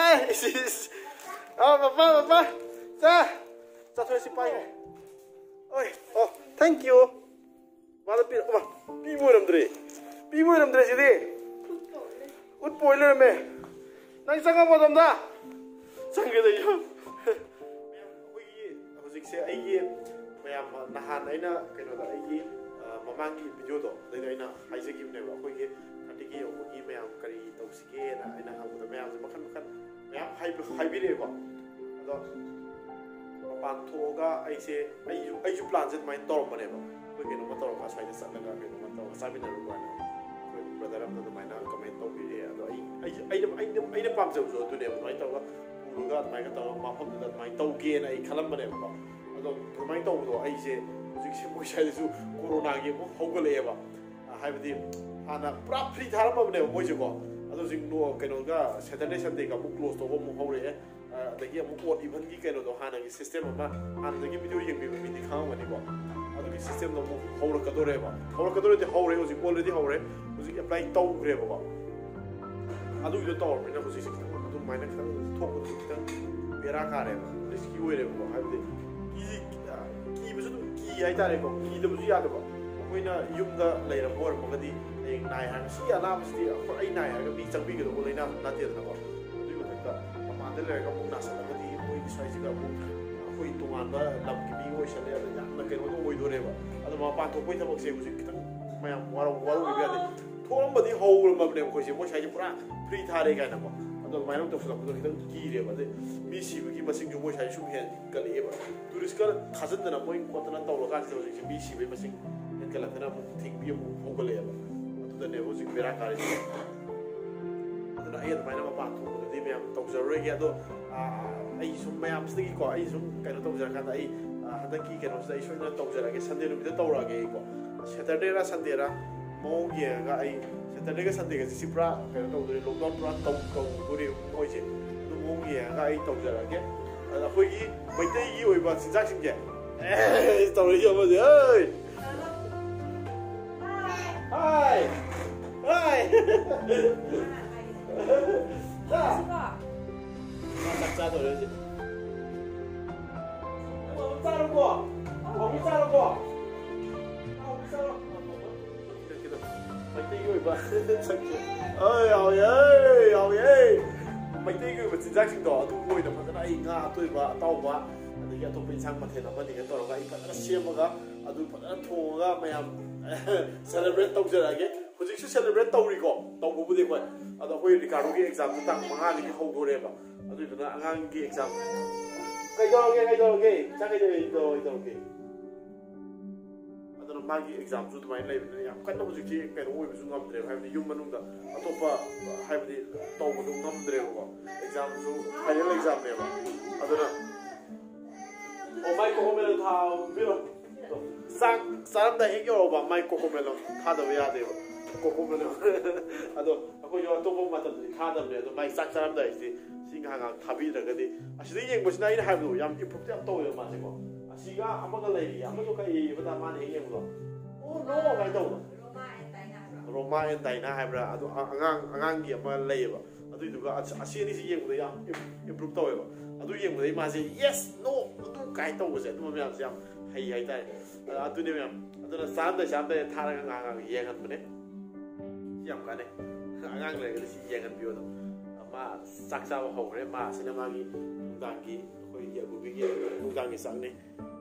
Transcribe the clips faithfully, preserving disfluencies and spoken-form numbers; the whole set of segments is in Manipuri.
ꯑꯦ, ꯏꯁ, ꯏꯁ꯫ ꯑꯥ, ꯄꯄꯥ, ꯄꯄꯥ꯫ ꯆꯥ꯫ ꯆꯥꯊꯣꯛꯑꯁꯤ, ꯄꯥꯏꯒꯦ꯫ ꯑꯣꯏ, ꯑꯣ, thank you꯫ ꯃꯥꯅ ꯄꯤꯔꯛ-, ꯑꯃ, ꯄꯤꯕ ꯑꯣꯏꯔꯝꯗ꯭ꯔꯦ꯫ ꯄꯤꯕ ꯑꯣꯏꯔꯝꯗ꯭ꯔꯦ ꯁꯤꯗꯤ꯫ ꯎꯠꯄ ꯑꯣꯏ ꯂꯩꯔꯝꯃꯦ꯫ ꯅꯪ ꯆꯪꯉꯕꯣ ꯑꯗꯣꯝꯗ? ꯆꯪꯒꯦꯗ ꯑꯩꯁꯨ꯫ ꯃꯌꯥꯝ, ꯑꯩꯈꯣꯏꯒꯤ ꯍꯧꯖꯤꯛꯁꯦ ꯑꯩꯒꯤ ꯃꯌꯥꯝ ꯅꯍꯥꯟ ꯑꯩꯅ ꯀꯩꯅꯣꯗ ꯑꯩꯒꯤ, ꯑ, ꯃꯃꯥꯡꯒꯤ ꯚꯤꯗꯤꯑꯣꯗꯣ ꯑꯗꯩꯗ ꯑꯩꯅ ꯍꯥꯏꯖꯈꯤꯕꯅꯦꯕ, ꯑꯩꯈꯣꯏꯒꯤ ꯊꯥꯔꯇꯤ ꯀꯦ ꯌꯧꯕꯒꯤ ꯃꯌꯥꯝ ꯀꯔꯤ ꯇꯧꯁꯤꯒꯦꯅ ꯑꯩꯅ ꯍꯪꯕꯗ ꯃꯌꯥꯝꯁꯦ ꯃꯈꯟ ꯃꯈꯟ ꯃꯌꯥꯝ ꯍꯥꯏꯕ-, ꯍꯥꯏꯕꯤꯔꯛꯑꯦꯀꯣ꯫ ꯑꯗꯣ ꯃꯄꯥꯟ ꯊꯣꯛꯑꯒ ꯑꯩꯁꯦ, ꯑꯩꯁꯨ, ꯑꯩꯁꯨ ꯄ꯭ꯂꯥꯟꯁꯦ ꯑꯗꯨꯃꯥꯏꯅ ꯇꯧꯔꯝꯕꯅꯦꯕ, ꯑꯩꯈꯣꯏ ꯀꯩꯅꯣꯝꯃ ꯇꯧꯔꯒ ꯑꯁ꯭ꯋꯥꯏꯗ ꯆꯠꯂꯒ ꯀꯩꯅꯣꯝꯃ ꯇꯧꯔꯒ ꯆꯥꯃꯤꯟꯅꯔꯨꯕ ꯍꯥꯏꯅ ꯑꯩꯈꯣꯏ ꯕ꯭ꯔꯗꯔ ꯑꯃꯅ ꯑꯗꯨꯃꯥꯏꯅ ꯀꯃꯦꯟ ꯇꯧꯕꯤꯔꯛꯑꯦ꯫ ꯑꯗꯣ ꯑꯩ, ꯑꯩ, ꯑꯩꯅ, ꯑꯩꯅ, ꯑꯩꯅ ꯄꯥꯝꯖꯕꯁꯨ ꯑꯗꯨꯅꯦꯕ, ꯑꯗꯨꯃꯥꯏꯅ ꯇꯧꯔꯒ ꯄꯨꯔꯒ ꯑꯗꯨꯃꯥꯏꯅ ꯇꯧꯔꯒ ꯃꯐꯝꯗꯨꯗ ꯑꯗꯨꯃꯥꯏꯅ ꯇꯧꯒꯦꯅ ꯑꯩ ꯈꯜꯂꯝꯕꯅꯦꯕꯀꯣ꯫ ꯑꯗꯣ ꯑꯗꯨꯃꯥꯏꯅ ꯇꯧꯕꯗꯣ ꯑꯩꯁꯦ ꯍꯧꯖꯤꯛꯁꯦ ꯃꯣꯏ ꯁ꯭ꯋꯥꯏꯗꯁꯨ ꯀꯣꯔꯣꯅꯥꯒꯤ ꯑꯃꯨꯛ ꯍꯧꯒꯠꯂꯛꯑꯦꯕ꯫ ꯍꯥꯏꯕꯗꯤ ꯍꯥꯟꯅ ꯄꯨꯔꯥ ꯐ꯭ꯔꯤ ꯊꯥꯔꯝꯃꯕꯅꯦꯕ ꯃꯣꯏꯁꯦꯀꯣ꯫ ꯑꯗꯣ ꯍꯧꯖꯤꯛ ꯅꯣ-, ꯀꯩꯅꯣꯒ ꯁꯦꯇꯔꯗꯦ ꯁꯟꯗꯦꯒ ꯑꯃꯨꯛ ꯀ꯭ꯂꯣꯖ ꯇꯧꯕ ꯑꯃꯨꯛ ꯍꯧꯔꯛꯑꯦ꯫ ꯑꯗꯒꯤ ꯑꯃꯨꯛ ꯑꯣꯠ ꯏꯚꯟꯒꯤ ꯀꯩꯅꯣꯗꯣ, ꯍꯥꯟꯅꯒꯤ ꯁꯤꯁꯇꯦꯝ ꯑꯃ, ꯍꯥꯟꯅꯗꯒꯤ ꯚꯤꯗꯤꯑꯣ ꯌꯦꯡꯕꯤꯕ ꯃꯤꯗꯤ ꯈꯪꯉꯝꯒꯅꯤꯀꯣ꯫ ꯑꯗꯨꯒꯤ ꯁꯤꯁꯇꯦꯝꯗꯣ ꯑꯃꯨꯛ ꯍꯧꯔꯛꯀꯗꯣꯔꯦꯕ꯫ ꯍꯧꯔꯛꯀꯗꯣꯔꯦꯗꯤ ꯍꯧꯔꯦ, ꯍꯧꯖꯤꯛ ꯑꯣꯜꯔꯦꯗꯤ ꯍꯧꯔꯦ꯫ ꯍꯧꯖꯤꯛ ꯑꯦꯄ꯭ꯂꯥꯏ ꯇꯧꯈ꯭ꯔꯦꯕꯀꯣ꯫ ꯑꯗꯨꯒꯤꯗꯣ ꯇꯧꯔꯕꯅꯤꯅ ꯍꯧꯖꯤꯛꯁꯦ ꯈꯤꯇꯪ ꯑꯗꯨꯃꯥꯏꯅ ꯈꯤꯇꯪ ꯊꯣꯛꯄꯗꯨꯁꯨ ꯈꯤꯇꯪ ꯕꯦꯔꯥ ꯀꯥꯔꯦꯕ, ꯔꯤꯁꯀꯤ ꯑꯣꯏꯔꯦꯕꯀꯣ꯫ ꯍꯥꯏꯕꯗꯤ ꯀꯤ-, ꯀꯤꯕꯁꯨ ꯑꯗꯨꯝ ꯀꯤ ꯍꯥꯏꯇꯥꯔꯦꯀꯣ, ꯀꯤꯗꯕꯁꯨ ꯌꯥꯗꯕ꯫ ꯑꯩꯈꯣꯏꯅ ꯌꯨꯝꯗ ꯂꯩꯔꯝꯕ ꯑꯣꯏꯔꯝꯃꯒꯗꯤ ꯍꯌꯦꯡ ꯅꯥꯏ ꯍꯥꯏꯔꯒ, ꯁꯤ ꯑꯅꯥꯕꯁꯤꯗꯤ ꯑꯩꯈꯣꯏ, ꯑꯩ ꯅꯥꯏ ꯍꯥꯏꯔꯒ ꯃꯤ ꯆꯪꯕꯤꯒꯗꯧꯕ ꯂꯥꯏꯅꯥꯁꯨ ꯅꯠꯇꯦꯗꯅꯀꯣ꯫ ꯑꯗꯨꯒꯤ ꯃꯊꯛꯇ ꯃꯄꯥꯟꯗ ꯂꯩꯔꯒ ꯑꯃꯨꯛ ꯅꯥꯁꯤꯜꯂꯒꯗꯤ ꯃꯣꯏꯒꯤ ꯁ꯭ꯋꯥꯏꯁꯤꯒ ꯑꯃꯨꯛ ꯑꯩꯈꯣꯏ ꯇꯣꯉꯥꯟꯕ ꯂꯝꯒꯤ ꯃꯤ ꯑꯣꯏꯁꯜꯂꯦ, ꯑꯗ ꯌꯥꯝꯅ ꯀꯩꯅꯣꯗꯣ ꯑꯣꯏꯗꯣꯔꯦꯕ꯫ ꯑꯗꯣ ꯃꯄꯥꯟ ꯊꯣꯛꯄꯒꯤ ꯊꯕꯛꯁꯦ ꯍꯧꯖꯤꯛ ꯈꯤꯇꯪ ꯃꯌꯥꯝ ꯋꯥꯔꯧ-, ꯋꯥꯔꯧꯕꯤꯕ ꯌꯥꯗꯦ꯫ ꯊꯣꯛꯑꯝꯕꯗꯤ ꯍꯧꯔꯝꯃꯕꯅꯦꯕ ꯑꯩꯈꯣꯏꯁꯦ, ꯃꯣꯏ ꯁ꯭ꯋꯥꯏꯁꯦ ꯄꯨꯔꯥ ꯐ꯭ꯔꯤ ꯊꯥꯔꯦ ꯀꯥꯏꯅꯀꯣ꯫ ꯑꯗꯣ ꯑꯗꯨꯃꯥꯏꯅ ꯑꯃꯨꯛ ꯇꯧꯁꯤꯜꯂꯛꯄꯗꯣ ꯈꯤꯇꯪ ꯀꯤꯔꯦꯕ꯫ ꯑꯗꯩ ꯃꯤ ꯁꯤꯕꯒꯤ ꯃꯁꯤꯡꯁꯨ ꯃꯣꯏ ꯁ꯭ꯋꯥꯏꯗ ꯁꯨꯝ ꯍꯦꯟꯒꯠꯂꯛꯑꯦꯕ꯫ ꯇꯨꯔꯤꯁꯀ ꯊꯥꯖꯤꯟꯗꯅ ꯃꯣꯏ ꯈꯣꯠꯇꯅ ꯇꯧꯔꯀꯥꯟꯁꯤꯗ ꯍꯧꯖꯤꯛꯁꯦ ꯃꯤ ꯁꯤꯕꯒꯤ ꯃꯁꯤꯡ ꯍꯦꯟꯒꯠꯂꯛꯇꯅ ꯑꯃꯨꯛ ꯊꯤꯡꯕꯤ ꯑꯃꯨꯛ ꯍꯧꯒꯠꯂꯛꯑꯦꯕ꯫ ꯑꯗꯨꯗꯅꯦꯕ ꯍꯧꯖꯤꯛ ꯕꯦꯔꯥ ꯀꯥꯔꯤꯁꯦ꯫ ꯑꯗꯨꯅ ꯑꯩ ꯑꯗꯨꯃꯥꯏꯅ ꯃꯄꯥꯟ ꯊꯣꯛꯄꯗꯗꯤ ꯃꯌꯥꯝ ꯇꯧꯖꯔꯔꯣꯏꯒꯦ꯫ ꯑꯗꯣ, ꯑꯥ, ꯑꯩ ꯁꯨꯝ ꯃꯌꯥꯝꯁꯤꯗꯒꯤꯀꯣ, ꯑꯩ ꯁꯨꯝ ꯀꯩꯅꯣ ꯇꯧꯖꯔꯀꯥꯟꯗ ꯑꯩ, ꯑꯥ, ꯍꯟꯗꯛꯀꯤ ꯀꯩꯅꯣꯁꯤꯗ ꯑꯩ ꯁꯣꯏꯗꯅ ꯇꯧꯖꯔꯛꯑꯒꯦ, ꯁꯟꯗꯦ ꯅꯨꯃꯤꯠꯇ ꯇꯧꯔꯛꯑꯒꯦ ꯑꯩꯀꯣ꯫ ꯁꯦꯇꯔꯗꯦꯔ ꯁꯟꯗꯦꯔ ꯃꯑꯣꯡ ꯌꯦꯡꯉꯒ ꯑꯩ ꯁꯦꯇꯔꯗꯦꯒ ꯁꯟꯗꯦꯒꯁꯦ ꯁꯤ ꯄꯨꯔꯥ ꯀꯩꯅꯣ ꯇꯧꯗꯣꯔꯤ, ꯂꯣꯛꯗꯥꯎꯟ ꯄꯨꯔꯥ ꯇꯧ-, ꯇꯧꯗꯣꯔꯤ ꯃꯣꯏꯁꯦ꯫ ꯑꯗꯨ ꯃꯑꯣꯡ ꯌꯦꯡꯉꯒ ꯑꯩ ꯇꯧꯖꯔꯛꯑꯒꯦ꯫ ꯑꯗ ꯑꯩꯈꯣꯏꯒꯤ ꯃꯩꯇꯩꯒꯤ ꯑꯣꯏꯕ ꯆꯤꯟꯖꯥꯛꯁꯤꯡꯁꯦ, ꯑꯦ, ꯇꯧꯔꯛꯏꯁꯦ ꯑꯃꯁꯦ, ꯍꯩ! ꯍꯥꯏ! ꯍꯥꯏ! ꯆꯥ! ꯆꯥꯗꯧꯔꯦ ꯍꯧꯖꯤꯛ꯫ ꯍꯥꯎꯕꯤ ꯆꯥꯔꯣꯀꯣ꯫ ꯍꯥꯎꯕꯤ ꯆꯥꯔꯣꯀꯣ꯫ ꯍꯥꯎꯕꯤ ꯆꯥꯔꯣ꯫ ꯃꯩꯇꯩꯒꯤ ꯑꯣꯏꯕ ꯁꯛꯁꯦ꯫ ꯑꯩ ꯌꯥꯎꯋꯦ, ꯑꯩ ꯌꯥꯎꯋꯦ, ꯑꯩ꯫ ꯃꯩꯇꯩꯒꯤ ꯑꯣꯏꯕ ꯆꯤꯟꯖꯥꯛꯁꯤꯡꯗꯣ ꯑꯗꯨ ꯑꯣꯏꯅ ꯐꯖꯅ ꯑꯩ ꯉꯥ ꯑꯇꯣꯏꯕ, ꯑꯇꯥꯎꯕ, ꯑꯗꯒꯤ ꯑꯇꯣꯞꯄ ꯏꯟꯁꯥꯡ ꯃꯊꯦꯜ ꯑꯃꯅꯤꯒ ꯇꯧꯔꯒ ꯑꯩ ꯐꯖꯅ ꯁꯦꯝꯃꯒ, ꯑꯗꯨ ꯐꯖꯅ ꯊꯣꯡꯉꯒ ꯃꯌꯥꯝ celebrate ꯇꯧꯖꯔꯛꯑꯒꯦ꯫ ꯍꯧꯖꯤꯛꯁꯨ celebrate ꯇꯧꯔꯤꯀꯣ, ꯇꯧꯕꯕꯨꯗꯤ ꯍꯣꯏ꯫ ꯑꯗꯣ ꯑꯩꯈꯣꯏ ꯔꯤꯀꯥꯔꯗꯣꯒꯤ examꯗꯣ ꯇꯥꯡ ꯃꯉꯥꯗꯒꯤ ꯍꯧꯗꯣꯔꯦꯕ꯫ ꯑꯗꯨꯗꯨꯅ ꯑꯉꯥꯡꯒꯤ exam꯫ ꯀꯩꯗꯧꯔꯒꯦ, ꯀꯩꯗꯧꯔꯒꯦ? ꯏꯆꯥ ꯀꯩꯗꯧꯔꯒꯦ, ꯀꯩꯗꯧꯔꯒꯦ? ꯑꯗꯨꯅ ꯃꯥꯒꯤ examꯁꯨ ꯑꯗꯨꯃꯥꯏꯅ ꯂꯩꯕꯅꯤꯅ ꯌꯥꯝ ꯀꯟꯅ ꯍꯧꯖꯤꯛꯇꯤ ꯀꯩꯅꯣ ꯑꯣꯏꯕꯁꯨ ꯉꯝꯗ꯭ꯔꯦꯕ, ꯍꯥꯏꯕꯗꯤ ꯌꯨꯝ ꯃꯅꯨꯡꯗ ꯑꯇꯣꯞꯄ ꯍꯥꯏꯕꯗꯤ ꯇꯧꯕꯗꯣ ꯉꯝꯗ꯭ꯔꯦꯕꯀꯣ꯫ Examꯁꯨ final examꯅꯦꯕ꯫ ꯑꯗꯨꯅ ꯑꯣ, ꯃꯥꯏ ꯀꯣꯀꯣꯃꯦꯂꯣꯟ ꯊꯥꯕꯤꯔꯣ꯫ ꯆꯥꯛ ꯆꯥꯔꯝꯗꯥꯏ ꯍꯦꯛ ꯌꯧꯔꯕ ꯃꯥꯏ ꯀꯣꯀꯣꯃꯦꯂꯣꯟ ꯊꯥꯗꯕ ꯌꯥꯗꯦꯕ꯫ ꯀꯣꯀꯣꯃꯦꯂꯣꯟ꯫ ꯑꯗꯣ ꯑꯩꯈꯣꯏꯁꯨ ꯑꯇꯣꯞꯄ ꯃꯇꯝꯗꯗꯤ ꯊꯥꯗꯕꯅꯦ, ꯑꯗꯣ ꯃꯥꯏ ꯆꯥꯛ ꯆꯥꯔꯝꯗꯥꯏꯁꯤꯗꯤ ꯁꯤ ꯉꯥꯏꯍꯥꯛ ꯉꯥꯏꯍꯥꯛ ꯊꯥꯕꯤꯗ꯭ꯔꯒꯗꯤ, ꯑꯁꯤꯗ ꯌꯦꯡꯕꯁꯤꯅ ꯑꯩꯅ ꯍꯥꯏꯕꯗꯣ ꯌꯥꯝ improve ꯌꯥꯝ ꯇꯧꯋꯦꯕ ꯃꯥꯁꯦꯀꯣ꯫ ꯑꯁꯤꯒ ꯑꯃꯒ ꯂꯩꯔꯤ, ꯑꯃꯗꯣ ꯀꯔꯤ ꯃꯇꯥ ꯃꯥꯅ ꯍꯦꯛ ꯌꯦꯡꯕꯗꯣ? ꯑꯣ, ꯅꯣ ꯀꯥꯏꯅ ꯇꯧꯕꯗꯣ꯫ ꯔꯣꯃꯥ ꯑꯦꯟ ꯗꯥꯏꯅꯥ ꯍꯥꯏꯕ꯭ꯔꯥ? ꯑꯗꯣ ꯑ-, ꯑꯉꯥꯡ, ꯑꯉꯥꯡꯒꯤ ꯑꯃ ꯂꯩꯌꯦꯕ꯫ ꯑꯗꯨꯏꯗꯨꯒ ꯑꯁ-, ꯑꯁꯤ ꯑꯅꯤꯁꯤ ꯌꯦꯡꯕꯗ ꯌꯥꯝ ꯏꯝ-, improve ꯇꯧꯋꯦꯕ꯫ ꯑꯗꯨ ꯌꯦꯡꯕꯗꯩ ꯃꯥꯁꯦ yes, no, ꯑꯗꯨ ꯀꯥꯏꯅ ꯇꯧꯕꯁꯦ, ꯑꯗꯨꯝꯕ ꯃꯌꯥꯝꯁꯦ ꯌꯥꯝ ꯍꯩ ꯍꯥꯏꯇꯥꯔꯦ꯫ ꯑ-, ꯑꯗꯨꯅꯦ ꯃꯌꯥꯝ꯫ ꯑꯗꯨꯅ ꯆꯥꯔꯝꯗꯥꯏ ꯆꯥꯔꯝꯗꯥꯏ ꯊꯥꯔꯒ ꯉꯥꯏꯍꯥꯛ ꯉꯥꯏꯍꯥꯛ ꯌꯦꯡꯍꯟꯕꯅꯦ꯫ ꯁꯤ ꯌꯥꯝ ꯀꯥꯟꯅꯩ꯫ ꯑꯉꯥꯡ ꯂꯩꯔꯒꯗꯤ ꯁꯤ ꯌꯦꯡꯍꯟꯕꯤꯌꯣ ꯑꯗꯨꯝ꯫ ꯃꯥ ꯆꯥꯛ ꯆꯥꯕ ꯍꯧꯈ꯭ꯔꯦ꯫ ꯃꯥ ꯑꯁꯤꯅ ꯃꯥꯒꯤ ꯅꯨꯡꯗꯥꯡꯒꯤ, ꯑꯩꯈꯣꯏꯒꯤ ꯑꯒꯨꯕꯤꯒꯤ ꯅꯨꯡꯗꯥꯡꯒꯤ ꯆꯥꯛꯅꯦ꯫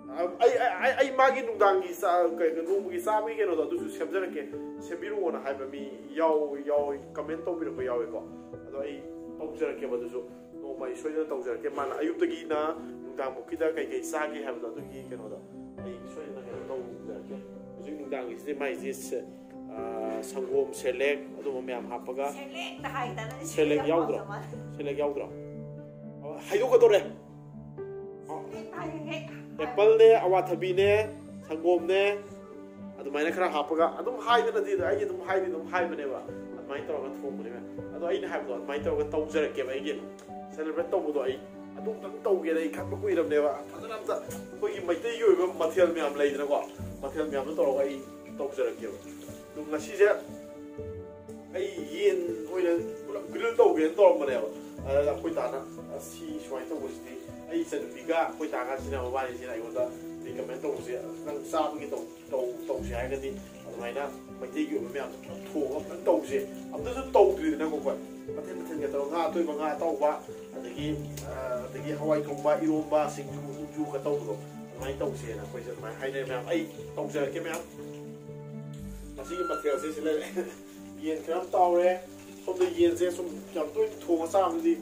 ꯑ, ꯑꯩ, ꯑꯩ, ꯑꯩ, ꯑꯩ ꯃꯥꯒꯤ ꯅꯨꯡꯗꯥꯡꯒꯤ ꯆꯥ-, ꯀꯩꯅꯣ, ꯅꯣꯡꯃꯒꯤ ꯆꯥꯕꯒꯤ ꯀꯩꯅꯣꯗꯣ ꯑꯗꯨꯁꯨ ꯁꯦꯝꯖꯔꯛꯀꯦ꯫ ꯁꯦꯝꯕꯤꯔꯛꯑꯣꯅ ꯍꯥꯏꯕ ꯃꯤ ꯌꯥꯎ-, ꯌꯥꯎ-, comment ꯇꯧꯕꯤꯔꯛꯄ ꯌꯥꯎꯋꯦꯀꯣ꯫ ꯑꯗꯣ ꯑꯩ ꯇꯧꯖꯔꯛꯀꯦꯕ ꯑꯗꯨꯁꯨ꯫ ꯅꯣꯡꯃ ꯑꯩ ꯁꯣꯏꯗꯅ ꯇꯧꯖꯔꯛꯀꯦ꯫ ꯃꯥꯅ ꯑꯌꯨꯛꯇꯒꯤꯅ ꯅꯨꯡꯗꯥꯡꯐꯥꯎꯀꯤꯗ ꯀꯩꯀꯩ ꯆꯥꯒꯦ ꯍꯥꯏꯕꯗꯣ ꯑꯗꯨꯒꯤ ꯀꯩꯅꯣꯗꯣ ꯑꯩ ꯁꯣꯏꯗꯅ ꯀꯩꯅꯣ ꯇꯧꯖꯔꯛꯀꯦ꯫ ꯍꯧꯖꯤꯛ ꯅꯨꯡꯗꯥꯡꯒꯤꯁꯤꯗꯤ ꯃꯥꯏꯁꯦ ꯁꯦ-, ꯑ, ꯁꯪꯒꯣꯝ, ꯁꯦꯂꯦꯛ, ꯑꯗꯨꯝꯕ ꯃꯌꯥꯝ ꯍꯥꯞꯄꯒ꯫ ꯁꯦꯂꯦꯛꯇ ꯍꯥꯏꯗꯅ ꯁꯦꯂꯦꯛ ꯌꯥꯎꯗ꯭ꯔꯣ? ꯁꯦꯂꯦꯛ ꯌꯥꯎꯗ꯭ꯔꯣ? ꯑ, ꯍꯩꯗꯣꯛꯀꯗꯧꯔꯦ꯫ ꯑꯦꯄꯜꯅꯦ, ꯑꯋꯥꯊꯕꯤꯅꯦ, ꯁꯪꯒꯣꯝꯅꯦ, ꯑꯗꯨꯃꯥꯏꯅ ꯈꯔ ꯍꯥꯞꯄꯒ ꯑꯗꯨꯝ ꯍꯥꯏꯗꯅꯗꯤ ꯑꯩꯗꯤ ꯑꯗꯨꯝ ꯍꯥꯏꯗꯤ ꯑꯗꯨꯝ ꯍꯥꯏꯕꯅꯦꯕ꯫ ꯑꯗꯨꯃꯥꯏꯅ ꯇꯧꯔꯒ ꯊꯣꯡꯕꯅꯦꯕ꯫ ꯑꯗꯣ ꯑꯩꯅ ꯍꯥꯏꯕꯗꯣ ꯑꯗꯨꯃꯥꯏꯅ ꯇꯧꯔꯒ ꯇꯧꯖꯔꯛꯀꯦꯕ꯫ ꯑꯩꯒꯤ celebrate ꯇꯧꯕꯗꯣ ꯑꯩ ꯑꯗꯨꯝꯇꯪ ꯇꯧꯒꯦꯅ ꯑꯩ ꯈꯟꯕ ꯀꯨꯏꯔꯕꯅꯦꯕ꯫ ꯐꯖꯅ ꯑꯝꯇ ꯑꯩꯈꯣꯏꯒꯤ ꯃꯩꯇꯩꯒꯤ ꯑꯣꯏꯕ ꯃꯊꯦꯜ ꯃꯌꯥꯝ ꯂꯩꯗꯅꯀꯣ, ꯃꯊꯦꯜ ꯃꯌꯥꯝꯗꯣ ꯇꯧꯔꯒ ꯑꯩ ꯇꯧꯖꯔꯛꯀꯦꯕ꯫ ꯑꯗꯨ ꯉꯁꯤꯁꯦ ꯑꯩ ꯌꯦꯟ ꯑꯣꯏꯅ ꯄꯨꯂꯞ ꯒ꯭ꯔꯤꯜ ꯇꯧꯒꯦꯅ ꯇꯧꯔꯝꯕꯅꯦꯕ꯫ ꯑꯗꯨꯗ ꯑꯩꯈꯣꯏ ꯇꯥꯅ, "ꯑꯁꯤ ꯁꯨꯃꯥꯏꯅ ꯇꯧꯕꯁꯤꯗꯤ," ꯑꯩ ꯏꯆꯟꯅꯨꯄꯤꯒ ꯑꯩꯈꯣꯏ ꯇꯥꯒꯁꯤꯅ, ꯃꯕꯥꯅꯤꯁꯤꯅ ꯑꯩꯉꯣꯟꯗ ꯔꯤꯀꯃꯦꯟ ꯇꯧꯕꯁꯦ, "ꯅꯪ ꯆꯥꯕꯒꯤ ꯇꯧ ꯇꯧ ꯇꯧꯁꯦ ꯍꯥꯏꯔꯒꯗꯤ ꯑꯗꯨꯃꯥꯏꯅ ꯃꯩꯇꯩꯒꯤ ꯑꯣꯏꯕ ꯃꯌꯥꯝꯗꯣ ꯄꯨꯂꯞ ꯊꯣꯡꯉꯒ ꯐꯖꯅ ꯇꯧꯁꯦ꯫ ꯑꯝꯇꯁꯨ ꯇꯧꯗ꯭ꯔꯤꯗꯅꯀꯣ ꯑꯩꯈꯣꯏ꯫ ꯃꯊꯦꯜ ꯃꯊꯦꯜꯒ ꯇꯧꯔꯒ ꯉꯥ ꯑꯇꯣꯏꯕ, ꯉꯥ ꯑꯇꯥꯎꯕ, ꯑꯗꯒꯤ, ꯑ, ꯑꯗꯒꯤ ꯍꯋꯥꯏ ꯊꯣꯡꯕ, ꯏꯔꯣꯝꯕ, ꯁꯤꯡꯖꯨ, ꯁꯤꯡꯖꯨꯒ ꯇꯧꯕꯗꯣ ꯑꯗꯨꯃꯥꯏꯅ ꯇꯧꯁꯦꯅ ꯑꯩꯈꯣꯏꯁꯦ ꯑꯗꯨꯃꯥꯏꯅ ꯍꯥꯏꯅꯔꯦ ꯃꯌꯥꯝ꯫ ꯑꯩ ꯇꯧꯖꯔꯛꯀꯦ ꯃꯌꯥꯝ꯫ ꯉꯁꯤꯒꯤ ꯃꯊꯦꯜꯁꯦ ꯁꯤ ꯂꯩꯔꯦ꯫ ꯌꯦꯟ ꯈꯔ ꯑꯃ ꯇꯥꯎꯔꯦ꯫ ꯁꯣꯝꯗ ꯌꯦꯟꯁꯦ ꯁꯨꯝ ꯌꯥꯝ ꯇꯣꯏꯅ ꯊꯣꯡꯉ ꯆꯥꯕꯗꯤ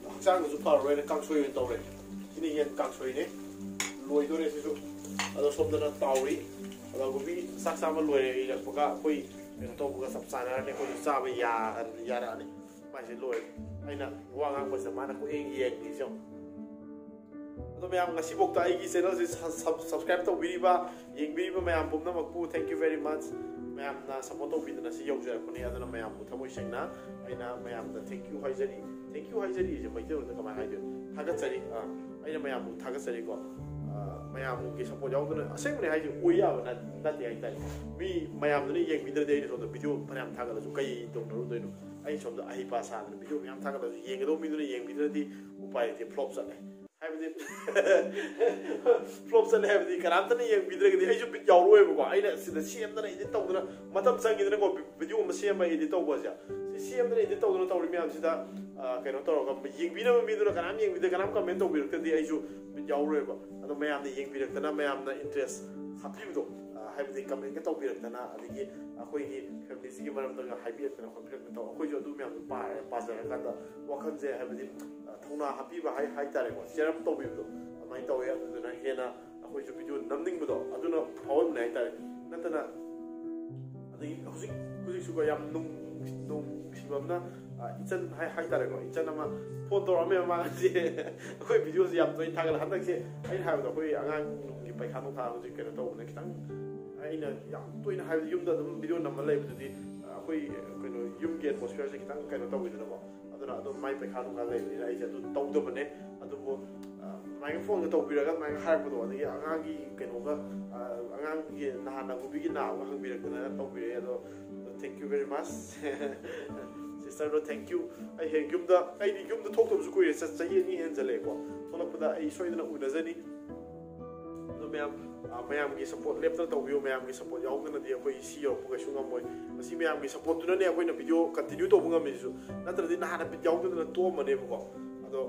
ꯍꯛꯆꯥꯡꯗꯁꯨ ꯐꯔꯔꯣꯏꯅ ꯀꯥꯡꯁꯣꯏ ꯑꯣꯏꯅ ꯇꯧꯔꯦ꯫ ꯁꯤꯅ ꯌꯦꯟ ꯀꯥꯡꯁꯣꯏꯅꯦ꯫ ꯂꯣꯏꯗꯣꯔꯦ ꯁꯤꯁꯨ꯫ ꯑꯗꯣ ꯁꯣꯝꯗꯅ ꯇꯥꯎꯔꯤ꯫ ꯑꯗꯣ ꯀꯣꯕꯤ ꯆꯥꯛ ꯆꯥꯕ ꯂꯣꯏꯔꯦ ꯏꯔꯛꯄꯒ ꯑꯩꯈꯣꯏ ꯀꯩꯅꯣ ꯇꯧꯕꯒ ꯆꯞ ꯆꯥꯟꯅꯔꯅꯤ꯫ ꯑꯩꯈꯣꯏꯁꯨ ꯆꯥꯕ ꯌꯥ-, ꯌꯥꯔꯛꯑꯅꯤ꯫ ꯃꯥꯏꯁꯦ ꯂꯣꯏꯔꯦ꯫ ꯑꯩꯅ ꯋꯥ ꯉꯥꯡꯕꯁꯤꯗ ꯃꯥꯅ ꯀꯣꯏꯌꯦꯡ ꯌꯦꯡꯉꯤꯁꯦ ꯌꯦꯡꯉꯨ꯫ ꯑꯗꯣ ꯃꯌꯥꯝ, ꯉꯁꯤꯐꯥꯎꯗ ꯑꯩꯒꯤ ꯆꯦꯅꯦꯜꯁꯦ ꯁ-, ꯁꯕ-, ꯁꯕꯁꯀ꯭ꯔꯥꯏꯕ ꯇꯧꯕꯤꯔꯤꯕ, ꯌꯦꯡꯕꯤꯔꯤꯕ ꯃꯌꯥꯝ ꯄꯨꯝꯅꯃꯛꯄꯨ thank you very much꯫ ꯃꯌꯥꯝꯅ ꯁꯞꯄꯣꯔꯠ ꯇꯧꯕꯤꯗꯅ ꯁꯤ ꯌꯧꯖꯔꯛꯄꯅꯦ꯫ ꯑꯗꯨꯅ ꯃꯌꯥꯝꯕꯨ ꯊꯃꯣꯏ ꯁꯦꯡꯅ ꯑꯩꯅ ꯃꯌꯥꯝꯗ thank you ꯍꯥꯏꯖꯔꯤ꯫ Thank you ꯍꯥꯏꯖꯔꯤꯁꯦ ꯃꯩꯇꯩꯂꯣꯟꯗ ꯀꯃꯥꯏꯅ ꯍꯥꯏꯗꯣꯏꯅꯣ? ꯊꯥꯒꯠꯆꯔꯤ꯫ ꯑꯥ, ꯑꯩꯅ ꯃꯌꯥꯝꯕꯨ ꯊꯥꯒꯠꯆꯔꯤꯀꯣ꯫ ꯑꯥ, ꯃꯌꯥꯝꯒꯤ ꯁꯞꯄꯣꯔꯠ ꯌꯥꯎꯗꯅ, ꯑꯁꯦꯡꯕꯅꯦ ꯍꯥꯏꯁꯦ, ꯑꯣꯏ ꯌꯥꯕ ꯅꯠ-, ꯅꯠꯇꯦ ꯍꯥꯏꯇꯥꯔꯦ꯫ ꯃꯤ ꯃꯌꯥꯝꯗꯨꯅ ꯌꯦꯡꯕꯤꯗ꯭ꯔꯗꯤ ꯑꯩꯅ ꯁꯣꯝꯗ ꯚꯤꯗꯤꯑꯣ ꯐꯅꯌꯥꯝ ꯊꯥꯒꯠꯂꯁꯨ ꯀꯩ ꯇꯧꯅꯔꯨꯗꯣꯏꯅꯣ? ꯑꯩ ꯁꯣꯝꯗ ꯑꯍꯩꯄꯥ ꯁꯥꯗꯅ ꯚꯤꯗꯤꯑꯣ ꯃꯌꯥꯝ ꯊꯥꯒꯠꯂꯁꯨ ꯌꯦꯡꯒꯗꯧꯕ ꯃꯤꯗꯨꯅ ꯌꯦꯡꯕꯤꯗ꯭ꯔꯗꯤ ꯎꯄꯥꯏ ꯂꯩꯇꯦ, ꯐ꯭ꯂꯣꯞ ꯆꯠꯂꯦ꯫ ꯍꯥꯏꯕꯗꯤ ꯐ꯭ꯂꯣꯞ ꯆꯠꯂꯦ ꯍꯥꯏꯕꯗꯤ ꯀꯅꯥꯝꯇꯅ ꯌꯦꯡꯕꯤꯗ꯭ꯔꯒꯗꯤ ꯑꯩꯁꯨ ꯕꯤꯠ ꯌꯥꯎꯔꯣꯏꯕꯀꯣ꯫ ꯑꯩꯅ ꯁꯤꯗ ꯁꯦꯝꯗꯅ ꯏꯗꯤꯠ ꯇꯧꯗꯅ ꯃꯇꯝ ꯆꯪꯉꯤꯗꯅꯀꯣ, ꯚꯤ-, ꯚꯤꯗꯤꯑꯣ ꯑꯃ ꯁꯦꯝꯕ ꯏꯗꯤꯠ ꯇꯧꯕꯁꯦ꯫ ꯁꯤ ꯁꯦꯝꯗꯅ ꯏꯗꯤꯠ ꯇꯧꯗꯅ ꯇꯧꯔꯤ ꯃꯌꯥꯝꯁꯤꯗ, ꯑ, ꯀꯩꯅꯣ ꯇꯧꯔꯒ ꯌꯦꯡꯕꯤꯅꯕ ꯃꯤꯗꯨꯅ ꯀꯅꯥꯝ ꯌꯦꯡꯕꯤꯗꯦ, ꯀꯅꯥꯝ ꯀꯃꯦꯟ ꯇꯧꯕꯤꯔꯛꯇ꯭ꯔꯗꯤ ꯑꯩꯁꯨ ꯕꯤꯠ ꯌꯥꯎꯔꯣꯏꯕ꯫ ꯑꯗꯣ ꯃꯌꯥꯝꯅ ꯌꯦꯡꯕꯤꯔꯛꯇꯅ ꯃꯌꯥꯝꯅ ꯏꯟꯇꯔꯦꯁ ꯍꯥꯞꯄꯤꯕꯗꯣ, ꯑ, ꯍꯥꯏꯕꯗꯤ ꯀꯃꯦꯟꯒ ꯇꯧꯕꯤꯔꯛꯇꯅ, ꯑꯗꯒꯤ ꯑꯩꯈꯣꯏꯒꯤ ꯐꯦꯃꯤꯂꯤꯁꯤꯒꯤ ꯃꯔꯝꯗꯒ ꯍꯥꯏꯕꯤꯔꯛꯇꯅ ꯈꯣꯠꯄꯤꯔꯛꯇꯅ ꯇꯧ-, ꯑꯩꯈꯣꯏꯁꯨ ꯑꯗꯨ ꯃꯌꯥꯝꯗꯣ ꯄꯥꯔ-, ꯄꯥꯖꯔꯀꯥꯟꯗ ꯋꯥꯈꯜꯁꯦ, ꯍꯥꯏꯕꯗꯤ, ꯑ, ꯊꯧꯅꯥ ꯍꯥꯞꯄꯤꯕ ꯍꯥꯏ-, ꯍꯥꯏꯇꯥꯔꯦꯀꯣ, cheer up ꯇꯧꯕꯤꯕꯗꯣ ꯑꯗꯨꯃꯥꯏꯅ ꯇꯧꯋꯦ꯫ ꯑꯗꯨꯗꯨꯅ ꯍꯦꯟꯅ ꯑꯩꯈꯣꯏꯁꯨ ꯚꯤꯗꯤꯑꯣ ꯅꯝꯅꯤꯡꯕꯗꯣ ꯑꯗꯨꯅ ꯐꯥꯎꯍꯟꯕꯅꯦ ꯍꯥꯏꯇꯥꯔꯦ꯫ ꯅꯠꯇꯅ, ꯑꯗꯒꯤ ꯍꯧꯖꯤꯛ, ꯍꯧꯖꯤꯛꯁꯨꯀꯣ ꯌꯥꯝ ꯅꯨꯡ-, ꯅꯨꯡꯁꯤꯕ ꯑꯃꯅ, ꯑ, ꯏꯆꯟ ꯍꯥꯏ-, ꯍꯥꯏꯇꯥꯔꯦꯀꯣ, ꯏꯆꯟ ꯑꯃ ꯐꯣꯟ ꯇꯧꯔꯛꯑꯝꯃꯦꯕ꯫ ꯃꯥꯁꯦ ꯑꯩꯈꯣꯏ ꯚꯤꯗꯤꯑꯣꯁꯦ ꯌꯥꯝ ꯇꯣꯏꯅ ꯊꯥꯒꯠꯂꯦ꯫ ꯍꯟꯗꯛꯁꯦ ꯑꯩꯅ ꯍꯥꯏꯕꯗꯣ ꯑꯩꯈꯣꯏ ꯑꯉꯥꯡꯒꯤ ꯄꯩꯈꯥ ꯅꯨꯡꯈꯥ ꯍꯧꯖꯤꯛ ꯀꯩꯅꯣ ꯇꯧꯕꯅ ꯈꯤꯇꯪ, ꯑꯩꯅ ꯌꯥꯝ ꯇꯣꯏꯅ ꯍꯥꯏꯕꯗꯤ ꯌꯨꯝꯗ ꯑꯗꯨꯝ ꯚꯤꯗꯤꯑꯣ ꯅꯝꯃ ꯂꯩꯕꯗꯨꯗꯤ, ꯑ, ꯑꯩꯈꯣꯏ ꯀꯩꯅꯣ ꯌꯨꯝꯒꯤ ꯑꯦꯠꯃꯣꯁꯐꯤꯌꯔꯁꯦ ꯈꯤꯇꯪ ꯀꯩꯅꯣ ꯇꯧꯋꯤꯗꯅꯀꯣ꯫ ꯑꯗꯨꯅ ꯑꯗꯨꯝ ꯃꯥꯏ ꯄꯩꯈꯥ ꯅꯨꯡꯈꯥ ꯂꯩꯕꯅꯤꯅ ꯑꯩꯁꯦ ꯑꯗꯨ ꯇꯧꯗꯕꯅꯦ꯫ ꯑꯗꯨꯕꯨ, ꯑ, ꯑꯗꯨꯃꯥꯏꯅ ꯐꯣꯟꯒ ꯇꯧꯕꯤꯔꯒ ꯑꯗꯨꯃꯥꯏꯅ ꯍꯥꯏꯔꯛꯄꯗꯣ, ꯑꯗꯒꯤ ꯑꯉꯥꯡꯒꯤ ꯀꯩꯅꯣꯒ, ꯑ, ꯑꯉꯥꯡꯒꯤ ꯅꯍꯥꯟ ꯅꯥꯀꯨꯞꯄꯤꯒꯤ ꯅꯥꯕꯒ ꯍꯪꯕꯤꯔꯛꯇꯅ ꯇꯧꯕꯤꯔꯛꯑꯦ꯫ ꯑꯗꯣ Thank you very much. Sister ꯗꯣ, thank you. ꯑꯩ ꯍꯦꯛ ꯌꯨꯝꯗ, ꯑꯩꯗꯤ ꯌꯨꯝꯗ ꯊꯣꯛꯇꯕꯁꯨ ꯀꯨꯏꯔꯦ, ꯆ- ꯆꯍꯤ ꯑꯅꯤ ꯍꯦꯟꯖꯜꯂꯛꯑꯦꯀꯣ꯫ ꯊꯣꯛꯂꯛꯄꯗ ꯑꯩ ꯁꯣꯏꯗꯅ ꯎꯅꯖꯅꯤ꯫ ꯑꯗꯣ ꯃꯌꯥꯝ, ꯑ, ꯃꯌꯥꯝꯒꯤ support ꯂꯦꯞꯇꯅ ꯇꯧꯕꯤꯌꯨ꯫ ꯃꯌꯥꯝꯒꯤ support ꯌꯥꯎꯗꯅꯗꯤ ꯑꯩꯈꯣꯏ ꯁꯤ ꯌꯧꯔꯛꯄ ꯀꯩꯁꯨ ꯉꯝꯃꯣꯏ꯫ ꯃꯁꯤ ꯃꯌꯥꯝꯒꯤ supportꯇꯨꯅꯅꯦ ꯑꯩꯈꯣꯏꯅ video continue ꯇꯧꯕ ꯉꯝꯃꯤꯁꯤꯁꯨ, ꯅꯠꯇ꯭ꯔꯗꯤ ꯅꯍꯥꯟꯅ ꯕꯤꯠ ꯌꯥꯎꯗꯗꯅ ꯇꯣꯛꯑꯝꯃꯅꯦꯕꯀꯣ꯫ ꯑꯗꯣ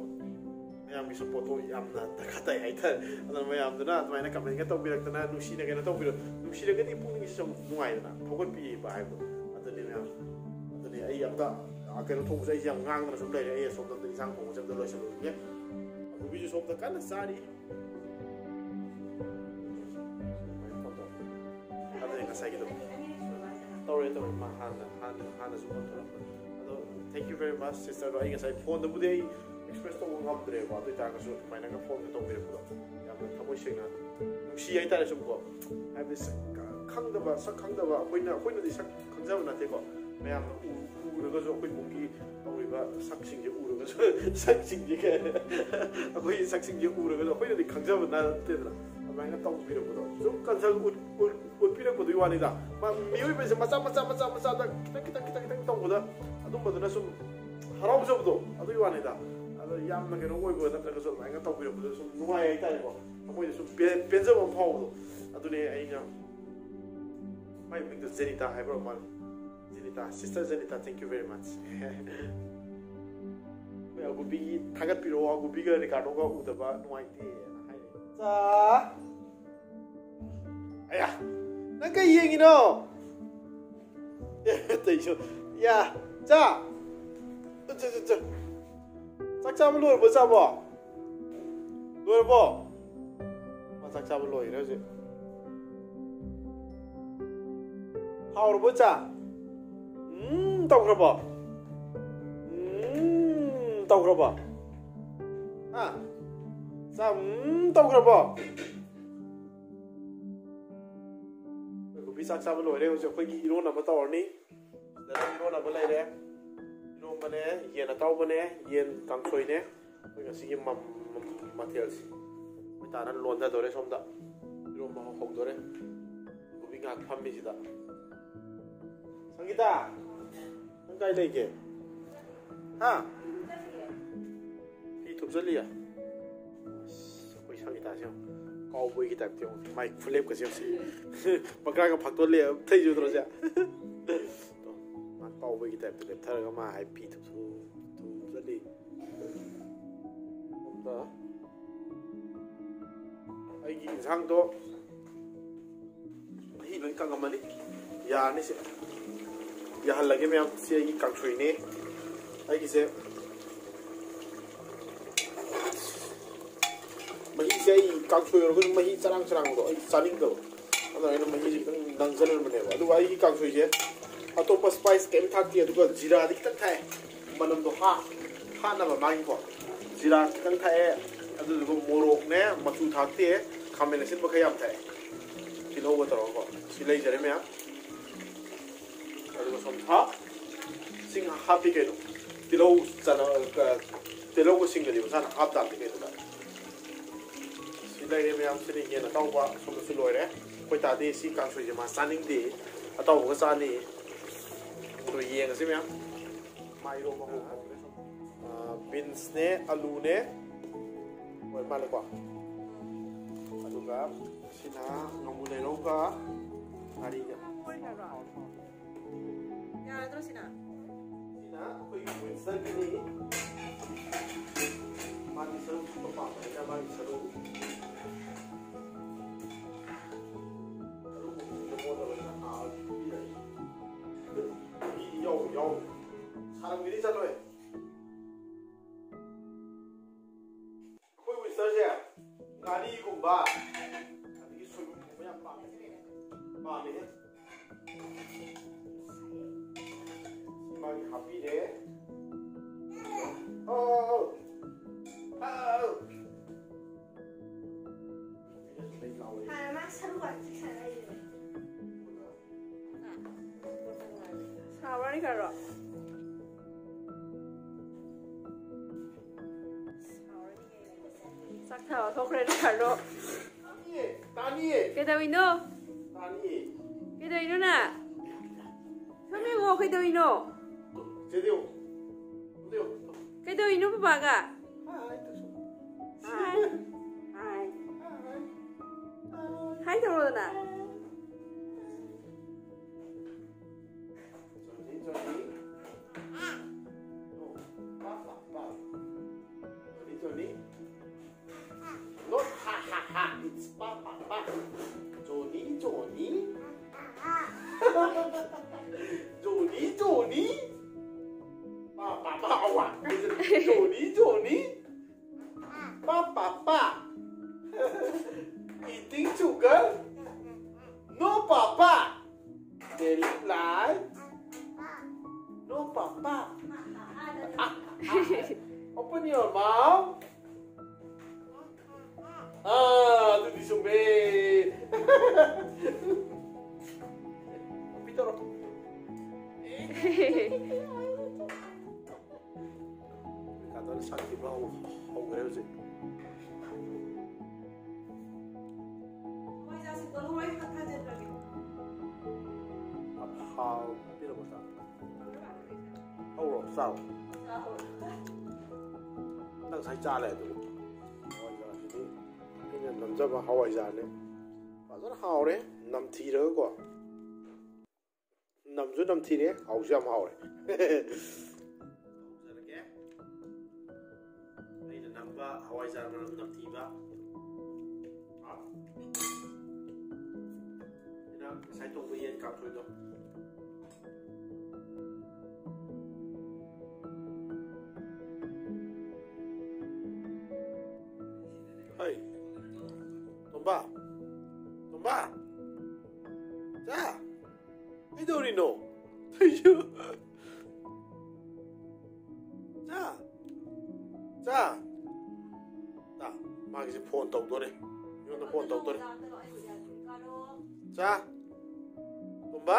ꯃꯌꯥꯝꯒꯤ supportꯇꯣ ꯌꯥꯝꯅ ꯗꯔꯀꯥꯔ ꯇꯥꯏ ꯍꯥꯏꯇꯥꯔꯦ꯫ ꯑꯗꯨꯅ ꯃꯌꯥꯝꯗꯨꯅ ꯑꯗꯨꯃꯥꯏꯅ commentꯒ ꯇꯧꯕꯤꯔꯛꯇꯅ, ꯅꯨꯡꯁꯤꯅ ꯀꯩꯅꯣ ꯇꯧꯕꯤꯔꯣ꯫ ꯅꯨꯡꯁꯤꯔꯒꯗꯤ ꯄꯨꯛꯅꯤꯡꯁꯤ ꯁꯨꯝ ꯅꯨꯡꯉꯥꯏꯗꯅ, ꯊꯧꯒꯠꯄꯤꯕ ꯍꯥꯏꯕꯗꯣ꯫ ꯑꯗꯨꯅꯤ ꯃꯌꯥꯝ꯫ ꯑꯗꯨꯅꯤ ꯑꯩ ꯑꯝꯇ, ꯑ, ꯀꯩꯅꯣ ꯊꯣꯡꯕꯁꯦ ꯑꯩꯁꯦ ꯌꯥꯝ ꯉꯥꯡꯗꯅ ꯁꯨꯝ ꯂꯩꯔꯦ꯫ ꯑꯩ ꯑꯁꯣꯝꯗ ꯑꯝꯇ ꯏꯟꯁꯥꯡ ꯊꯣꯡꯕꯁꯦ ꯑꯝꯇ ꯂꯣꯏꯁꯤꯜꯂꯨꯈꯤꯒꯦ꯫ ꯑꯃꯨꯕꯤꯁꯨ ꯁꯣꯝꯗ ꯀꯟꯅ ꯆꯥꯔꯤ꯫ ꯑꯗꯨꯅꯤ ꯉꯁꯥꯏꯒꯤꯗꯣ꯫ ꯇꯧꯔꯦ, ꯇꯧꯔꯦ꯫ ꯃꯥ ꯍꯥꯟꯅ, ꯍꯥꯟꯅ, ꯍꯥꯟꯅꯁꯨ phone ꯇꯧꯔꯛꯄꯅꯦ꯫ ꯑꯗꯣ, thank you very much, sisterꯗꯣ꯫ ꯑꯩ ꯉꯁꯥꯏ phoneꯗꯕꯨꯗꯤ ꯑꯩ express ꯇꯧꯕ ꯉꯝꯗ꯭ꯔꯦꯕ, ꯑꯗꯨ ꯑꯣꯏꯇꯥꯔꯒꯁꯨ ꯑꯗꯨꯃꯥꯏꯅꯒ phoneꯒ ꯇꯧꯕꯤꯔꯛꯄꯗꯣ ꯌꯥꯝꯅ ꯊꯃꯣꯏ ꯁꯦꯡꯅ ꯅꯨꯡꯁꯤ ꯍꯥꯏꯇꯥꯔꯦ꯫ ꯁꯨꯝ ꯀꯣ, ꯍꯥꯏꯕꯗꯤ ꯁꯛ ꯈꯪꯗꯕ, ꯁꯛ ꯈꯪꯗꯕ ꯑꯩꯈꯣꯏꯅ, ꯑꯩꯈꯣꯏꯅꯗꯤ ꯁꯛ ꯈꯪꯖꯕ ꯅꯠꯇꯦꯀꯣ꯫ ꯃꯌꯥꯝꯅ ꯎ-, ꯎꯔꯒꯁꯨ ꯑꯩꯈꯣꯏ ꯏꯃꯨꯡꯒꯤ ꯇꯧꯔꯤꯕ ꯁꯛꯁꯤꯡꯁꯦ ꯎꯔꯒꯁꯨ, ꯁꯛꯁꯤꯡꯁꯦ ꯀꯩ-, ꯑꯩꯈꯣꯏꯒꯤ ꯁꯛꯁꯤꯡꯁꯦ ꯎꯔꯒꯁꯨ ꯑꯩꯈꯣꯏꯅꯗꯤ ꯈꯪꯖꯕ ꯅꯠꯇꯦꯗꯅ꯫ ꯑꯗꯨꯃꯥꯏꯅ ꯇꯧꯕꯤꯔꯛꯄꯗꯣ ꯁꯨꯝ concern ꯎꯠ-, ꯎꯠ-, ꯎꯠꯄꯤꯔꯛꯄꯗꯨꯒꯤ ꯋꯥꯅꯤꯗ꯫ ꯃ-, ꯃꯤꯑꯣꯏꯕꯁꯦ ꯃꯆꯥ, ꯃꯆꯥ, ꯃꯆꯥ, ꯃꯆꯥꯗ ꯈꯤꯇꯪ, ꯈꯤꯇꯪ, ꯈꯤꯇꯪ, ꯈꯤꯇꯪ ꯇꯧꯕꯗ ꯑꯗꯨꯝꯕꯗꯨꯅ ꯁꯨꯝ ꯍꯔꯥꯎꯖꯕꯗꯣ ꯑꯗꯨꯒꯤ ꯋꯥꯅꯤꯗ꯫ ꯑꯗꯣ ꯌꯥꯝꯅ ꯀꯩꯅꯣ ꯑꯣꯏꯕ ꯅꯠꯇ꯭ꯔꯒꯁꯨ ꯑꯗꯨꯃꯥꯏꯅ ꯇꯧꯕꯤꯔꯛꯄꯗ ꯁꯨꯝ ꯅꯨꯡꯉꯥꯏ ꯍꯥꯏꯇꯥꯔꯦꯀꯣ꯫ ꯊꯃꯣꯏꯗ ꯁꯨꯝ ꯄꯦ-, ꯄꯦꯟꯖꯕ ꯑꯃ ꯐꯥꯎꯕꯗꯣ꯫ ꯑꯗꯨꯅꯦ ꯑꯩꯅ, ꯃꯥꯏ ꯃꯃꯤꯡꯗꯣ ꯖꯦꯅꯤꯇꯥ ꯍꯥꯏꯕ ꯑꯣꯏꯔ ꯃꯥꯜꯂꯦ꯫ Jenita, sister Jenita, thank you very much꯫ ꯑꯩꯈꯣꯏ ꯑꯒꯨꯕꯤꯒꯤ ꯊꯥꯒꯠꯄꯤꯔꯛꯑꯣ, ꯑꯒꯨꯕꯤꯒ ꯔꯤꯀꯥꯔꯗꯣꯒ ꯎꯗꯕ ꯅꯨꯡꯉꯥꯏꯇꯦꯅ ꯍꯥꯏꯔꯦ꯫ ꯆꯥ! ꯑꯌꯥ! ꯅꯪ ꯀꯩ ꯌꯦꯡꯉꯤꯅꯣ? ꯑꯦ, ꯇꯩꯁꯨ꯫ ꯌꯥ! ꯆꯥ! ꯆꯥ, ꯆꯥ, ꯆꯥ꯫ ꯆꯥꯛ ꯆꯥꯕ ꯂꯣꯏꯔꯕꯣ, ꯆꯥꯕꯣ? ꯂꯣꯏꯔꯕꯣ? ꯃꯥ ꯆꯥꯛ ꯆꯥꯕ ꯂꯣꯏꯔꯦ ꯍꯧꯖꯤꯛ꯫ ꯍꯥꯎꯔꯕꯣ ꯆꯥ? ꯎꯝ ꯇꯧꯈ꯭ꯔꯕꯣ? ꯎꯝ ꯇꯧꯈ꯭ꯔꯕꯣ? ꯍꯥ? ꯆꯥ ꯎꯝ ꯇꯧꯈ꯭ꯔꯕꯣ? ꯑꯩꯈꯣꯏ ꯀꯣꯕꯤ ꯆꯥꯛ ꯆꯥꯕ ꯂꯣꯏꯔꯦ꯫ ꯍꯧꯖꯤꯛ ꯑꯩꯈꯣꯏꯒꯤ ꯏꯔꯣꯟ ꯑꯃ ꯇꯧꯔꯅꯤ꯫ ꯁꯤꯗꯅ ꯏꯔꯣꯟ ꯑꯃ ꯂꯩꯔꯦ꯫ ꯏꯔꯣꯟꯕꯅꯦ, ꯌꯦꯟ ꯑꯇꯥꯎꯕꯅꯦ, ꯌꯦꯟ ꯀꯥꯡꯁꯣꯏꯅꯦ꯫ ꯑꯩꯈꯣꯏ ꯉꯁꯤꯒꯤ ꯃ-, ꯃ-, ꯃꯊꯦꯜꯁꯤ ꯑꯩꯈꯣꯏ ꯇꯥꯅ ꯂꯣꯟꯊꯗꯣꯔꯦ ꯁꯣꯝꯗ꯫ ꯏꯔꯣꯟꯕ ꯍꯧꯗꯣꯔꯦ꯫ ꯀꯣꯕꯤ ꯉꯥꯏꯍꯥꯛ ꯐꯝꯃꯤꯁꯤꯗ꯫ ꯁꯪꯒꯤꯇꯥ, ꯅꯪ ꯀꯥꯏ ꯂꯩꯒꯦ? ꯍꯥ? ꯐꯤ ꯊꯨꯞꯆꯜꯂꯤꯌꯦ? ꯑꯁ, ꯑꯩꯈꯣꯏ ꯁꯪꯒꯤꯇꯥꯁꯦ ꯌꯦꯡꯉꯨ꯫ ꯀꯥꯎꯕꯣꯏꯒꯤ ꯇꯥꯏꯞꯇ ꯌꯦꯡꯉꯨ꯫ ꯃꯥꯏ ꯈꯨꯂꯦꯞꯀꯁꯦ ꯌꯦꯡꯉꯨ꯫ ꯃꯈ꯭ꯔꯥꯒ ꯐꯥꯛꯇꯣꯛꯑ ꯂꯦꯞ-, ꯊꯩꯖꯨꯗ꯭ꯔꯣ ꯁꯦ? ꯃꯥ ꯀꯥꯎꯕꯣꯏꯒꯤ ꯇꯥꯏꯞꯇ ꯂꯦꯞꯊꯔꯒ ꯃꯥ ꯍꯥꯏ ꯐꯤ ꯊꯨꯞ-, ꯊꯨꯞꯆꯜꯂꯤ꯫ ꯑꯝꯇ ꯑꯩꯒꯤ ꯏꯟꯁꯥꯡꯗꯣ ꯃꯍꯤ ꯂꯣꯏ ꯀꯪꯉꯝꯃꯅꯤ꯫ ꯌꯥꯔꯅꯤ ꯁꯦ꯫ ꯌꯥꯍꯜꯂꯒꯦ ꯃꯌꯥꯝ꯫ ꯁꯤ ꯑꯩꯒꯤ ꯀꯥꯡꯁꯣꯏꯅꯦ꯫ ꯑꯩꯒꯤꯁꯦ ꯃꯍꯤꯁꯦ ꯑꯩ ꯀꯥꯡꯁꯣꯏ ꯑꯣꯏꯔꯒꯁꯨ ꯃꯍꯤ ꯆꯔꯥꯡ ꯆꯔꯥꯡꯕꯗꯣ ꯑꯩ ꯆꯥꯅꯤꯡꯗꯕ꯫ ꯑꯗꯨꯅ ꯑꯩꯅ ꯃꯍꯤꯁꯦ ꯈꯤꯇꯪ ꯅꯪꯁꯤꯜꯍꯟꯕꯅꯦꯕ꯫ ꯑꯗꯨꯒ ꯑꯩꯒꯤ ꯀꯥꯡꯁꯣꯏꯁꯦ ꯑꯇꯣꯞꯄ spice ꯀꯩꯝ ꯊꯥꯛꯇꯦ꯫ ꯑꯗꯨꯒ ꯖꯤꯔꯥꯗꯤ ꯈꯤꯇꯪ ꯊꯥꯛꯑꯦ꯫ ꯃꯅꯝꯗꯣ ꯍꯥ-, ꯍꯥꯠꯅꯕ ꯃꯥꯒꯤꯀꯣ꯫ ꯖꯤꯔꯥ ꯈꯤꯇꯪ ꯊꯥꯛꯑꯦ꯫ ꯑꯗꯨꯗꯨꯒ ꯃꯣꯔꯣꯛꯅꯦ, ꯃꯆꯨ ꯊꯥꯛꯇꯦ, ꯈꯥꯃꯦꯟ ꯑꯁꯤꯟꯕ ꯈꯔ ꯌꯥꯝ ꯊꯥꯛꯑꯦ꯫ ꯇꯤꯜꯍꯧꯒ ꯇꯧꯔꯒꯀꯣ꯫ ꯁꯤ ꯂꯩꯖꯔꯦ ꯃꯌꯥꯝ꯫ ꯑꯗꯨꯒ ꯁꯣꯝ ꯊꯥꯎ꯫ ꯁꯤꯡ ꯍꯥꯞꯄꯤ ꯀꯩꯅꯣ꯫ ꯇꯤꯜꯍꯧ ꯆꯅꯝ-, ꯀ-, ꯇꯤꯜꯍꯧꯒ ꯁꯤꯡꯒꯗꯤ ꯃꯁꯥꯅ ꯍꯥꯞ ꯇꯥꯕꯅꯤ ꯀꯩꯅꯣ꯫ ꯁꯤ ꯂꯩꯔꯦ ꯃꯌꯥꯝ꯫ ꯁꯤꯅ ꯌꯦꯟ ꯑꯇꯥꯎꯕ꯫ ꯁꯣꯝꯗꯁꯨ ꯂꯣꯏꯔꯦ꯫ ꯑꯩꯈꯣꯏ ꯇꯥꯗꯤ ꯁꯤ ꯀꯥꯡꯁꯣꯏꯁꯦ ꯃꯥ ꯆꯥꯅꯤꯡꯗꯦ꯫ ꯑꯇꯥꯎꯕꯒ ꯆꯥꯅꯤ꯫ ꯑꯗꯣ ꯌꯦꯡꯉꯁꯤ ꯃꯌꯥꯝ꯫ ꯃꯥꯏꯔꯣ ꯃꯍꯣꯛ꯫ ꯑꯥ, beansꯅꯦ, ꯑꯂꯨꯅꯦ꯫ ꯍꯣꯏ, ꯃꯥꯜꯂꯦꯀꯣ꯫ ꯑꯗꯨꯒ ꯁꯤꯅ ꯉꯥꯃꯨ ꯂꯩꯔꯧꯒ ꯉꯥꯔꯤꯒ꯫ ꯌꯥꯔꯗ꯭ꯔꯣ ꯁꯤꯅ? ꯁꯤꯅ ꯑꯩꯈꯣꯏꯒꯤ Winstonꯒꯤꯅꯤ꯫ ꯃꯥꯒꯤ ꯁꯔꯨꯛ ꯄꯥꯝꯕꯅꯤꯅ ꯃꯥꯒꯤ ꯁꯔꯨꯛ꯫ ꯁꯔꯨꯛ ꯃꯈꯣꯡꯗ ꯃꯣꯠꯂꯕꯅꯤꯅ ꯍꯥꯔ ꯄꯤꯔꯅꯤ꯫ ꯃꯤꯗꯤ ꯌꯥꯎ-, ꯌꯥꯎ-, ꯁꯥꯔꯝꯒꯤꯅꯤ ꯆꯠꯂꯣꯏ꯫ ꯑꯩꯈꯣꯏ Winsterꯁꯦ ꯉꯥꯔꯤꯒꯨꯝꯕ ꯑꯗꯒꯤ ꯁꯣꯏꯕꯨꯝꯒꯨꯝꯕ ꯌꯥꯝ ꯄꯥꯝꯃꯦ꯫ ꯄꯥꯝꯃꯦꯍꯦ꯫ ꯁꯤ ꯃꯥꯒꯤ ꯍꯥꯞꯄꯤꯔꯦ꯫ ꯑꯧ, ꯑꯧ, ꯑꯧ꯫ ꯑꯧ꯫ ꯍꯥꯟꯅ ꯃꯥ ꯁꯔꯨ ꯋꯥꯏ ꯆꯤꯛ ꯁꯥꯟꯅꯔꯤꯅꯦ꯫ ꯁꯥꯕ꯭ꯔꯅꯤ ꯀꯥꯔꯣ? ꯆꯥꯛ ꯊꯥꯕ ꯊꯣꯛꯈ꯭ꯔꯦ ꯀꯥꯔꯣ꯫ ꯇꯥꯅꯤꯌꯦ, ꯇꯥꯅꯤꯌꯦ꯫ ꯀꯩꯗꯧꯔꯤꯅꯣ? ꯇꯥꯅꯤꯌꯦ꯫ ꯀꯩꯗꯧꯔꯤꯅꯣ ꯅꯪ? ꯀꯩꯗꯧꯔꯤꯅꯣ? ꯁꯤꯗꯤ ꯌꯦꯡꯉꯨ꯫ ꯑꯗꯨ ꯌꯦꯡꯉꯨ꯫ ꯀꯩꯗꯧꯔꯤꯅꯣ ꯕꯕꯥꯒ? ꯍꯥꯏ, ꯇꯧꯁꯨ꯫ ꯍꯥꯏ, ꯍꯥꯏ꯫ ꯍꯥꯏ, ꯍꯥꯏ꯫ ꯍꯥꯏ ꯇꯧꯔꯣꯗꯅ꯫ ꯖꯣꯅꯤ, ꯖꯣꯅꯤ꯫ ꯅꯣ, ꯄꯥ, ꯄꯥ, ꯄꯥ꯫ ꯖꯣꯅꯤ, ꯖꯣꯅꯤ꯫ Not ha, ha, ha. It's pa, pa, pa. ꯖꯣꯅꯤ, ꯖꯣꯅꯤ꯫ ꯖꯣꯅꯤ, ꯖꯣꯅꯤ꯫ ꯄꯥ, ꯄꯥ, ꯄꯥ, ꯑꯋꯥ꯫ ꯖꯣꯅꯤ, ꯖꯣꯅꯤ꯫ ꯄꯥ, ꯄꯥ, ꯄꯥ꯫ Eating sugar? No, papa. Telling lie? No, papa. Ah, ah. Open your mouth. Ah, ꯑꯗꯨꯗꯤ ꯆꯨꯝꯃꯦ꯫ Picture. ꯀꯥꯗꯣꯟ ꯁꯥꯠꯈꯤꯕ ꯍꯧ-, ꯍꯧꯈ꯭ꯔꯦ ꯍꯧꯖꯤꯛ꯫ ꯍꯥꯎ, ꯄꯤꯔꯝꯃꯣ ꯆꯥꯎ꯫ ꯍꯧꯔꯣ, ꯆꯥꯎ꯫ ꯅꯪ ꯉꯁꯥꯏ ꯆꯥꯔꯦ ꯑꯗꯨ꯫ ꯍꯋꯥꯏꯖꯥꯔꯁꯤꯗꯤ ꯑꯩꯅ ꯅꯝꯖꯕ ꯍꯋꯥꯏꯖꯥꯔꯅꯦ꯫ ꯐꯖꯅ ꯍꯥꯎꯔꯦ, ꯅꯝꯊꯤꯔꯒꯀꯣ꯫ ꯅꯝꯁꯨ ꯅꯝꯊꯤꯔꯦ, ꯍꯥꯎꯁꯨ ꯌꯥꯝ ꯍꯥꯎꯔꯦ꯫ ꯍꯧꯖꯔꯒꯦ꯫ ꯑꯩꯅ ꯅꯝꯕ ꯍꯋꯥꯏꯖꯥꯔ ꯃꯅꯝ ꯅꯝꯊꯤꯕ꯫ ꯍꯥꯎ꯫ ꯑꯩꯅ ꯉꯁꯥꯏ ꯊꯣꯡꯕ ꯌꯦꯟ ꯀꯥꯡꯁꯣꯏꯗꯣ꯫ ꯍꯩ꯫ ꯇꯣꯝꯕ꯫ ꯇꯣꯝꯕ꯫ ꯆꯥ꯫ ꯀꯩꯗꯧꯔꯤꯅꯣ? ꯊꯩꯁꯨ꯫ ꯆꯥ꯫ ꯆꯥ꯫ ꯆꯥ꯫ ꯃꯥꯒꯤꯁꯦ ꯐꯣꯟ ꯇꯧꯗꯣꯔꯦ꯫ ꯑꯩꯉꯣꯟꯗ ꯐꯣꯟ ꯇꯧꯗꯣꯔꯦ꯫ ꯆꯥ꯫ ꯇꯣꯝꯕ꯫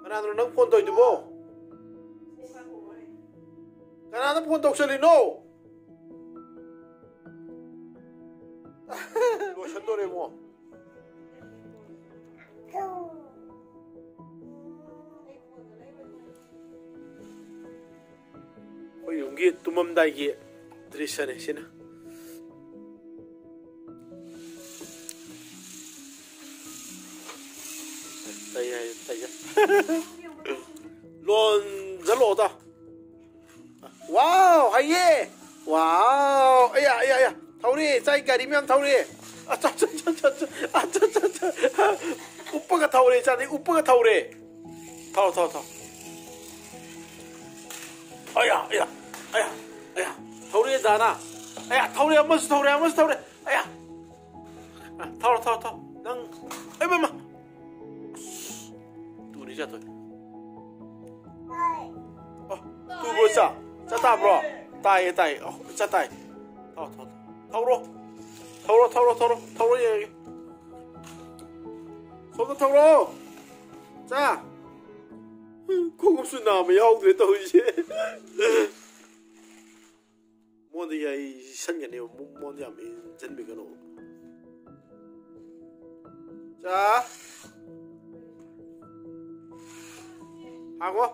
ꯀꯅꯥꯗꯅꯣ ꯅꯪ ꯐꯣꯟ ꯇꯧꯔꯤꯗꯨꯕꯣ? ꯀꯅꯥꯗ ꯐꯣꯟ ꯇꯧꯁꯜꯂꯤꯅꯣ? ꯂꯣꯏꯁꯟꯗꯣꯔꯦ ꯏꯕꯨꯡꯉꯣ꯫ ꯑꯩꯈꯣꯏ ꯌꯨꯝꯒꯤ ꯇꯨꯝꯃꯝꯗꯥꯏꯒꯤ ꯗ꯭ꯔꯤꯁꯅꯦ ꯁꯤꯅ꯫ ꯇꯩ ꯌꯥꯏ, ꯇꯩ ꯌꯥꯏ꯫ ꯂꯣꯟꯖꯜꯂꯛꯑꯣꯗ꯫ ꯋꯥꯎ, ꯍꯩꯌꯦ꯫ ꯋꯥꯎ, ꯑꯌꯥ, ꯑꯌꯥ, ꯑꯌꯥ꯫ ꯊꯧꯔꯦ, ꯆꯥꯏ ꯒꯥꯔꯤ ꯃꯌꯥꯝ ꯊꯧꯔꯦ꯫ ꯑꯆꯥ, ꯑꯆꯥ, ꯑꯆꯥ, ꯑꯆꯥ꯫ ꯑꯆꯥ, ꯑꯆꯥ, ꯑꯆꯥ꯫ ꯎꯞꯄꯒ ꯊꯧꯔꯦ, ꯏꯆꯥꯗꯤ ꯎꯞꯄꯒ ꯊꯧꯔꯦ꯫ ꯊꯧ, ꯊꯧ, ꯊꯧ꯫ ꯑꯌꯥ, ꯑꯌꯥ, ꯑꯌꯥ, ꯑꯌꯥ꯫ ꯊꯧꯔꯦ, ꯗꯥꯅ꯫ ꯑꯌꯥ, ꯊꯧꯔꯦ, ꯑꯃꯁꯨ ꯊꯧꯔꯦ, ꯑꯃꯁꯨ ꯊꯧꯔꯦ꯫ ꯑꯌꯥ꯫ ꯊꯧꯔꯣ, ꯊꯧꯔꯣ, ꯊꯧꯔꯣ꯫ ꯅꯪ, ꯑꯩ ꯃꯃꯥ꯫ ꯇꯨꯅꯤ ꯆꯠꯇꯣꯏ꯫ ꯑꯣ, ꯇꯨꯕ꯭ꯔꯣ ꯆꯥ? ꯆꯥ ꯇꯥꯕ꯭ꯔꯣ? ꯇꯥꯏꯌꯦ, ꯇꯥꯏꯌꯦ꯫ ꯑꯣ, ꯆꯥ ꯇꯥꯏ꯫ ꯊꯧꯔꯣ, ꯊꯧꯔꯣ, ꯊꯧꯔꯣ꯫ ꯊꯧꯔꯣ꯫ ꯊꯧꯔꯣ, ꯊꯧꯔꯣ, ꯊꯧꯔꯣ꯫ ꯊꯧꯔꯣ ꯌꯦꯡꯉꯒꯦ꯫ ꯁꯣꯝꯗ ꯊꯧꯔꯣ꯫ ꯆꯥ꯫ ꯈꯣꯡꯎꯞꯁꯨ ꯅꯥꯝꯃ ꯌꯥꯎꯗ꯭ꯔꯦ ꯇꯧꯔꯤꯁꯦ꯫ ꯃꯉꯣꯟꯗ ꯌꯥꯏꯁꯟꯒꯅꯦꯕ, ꯃꯉꯣꯟꯗ ꯌꯥꯝ ꯏꯟꯁꯤꯟꯕꯤꯒꯅꯣ꯫ ꯆꯥ꯫ ꯍꯥꯡꯉꯣ꯫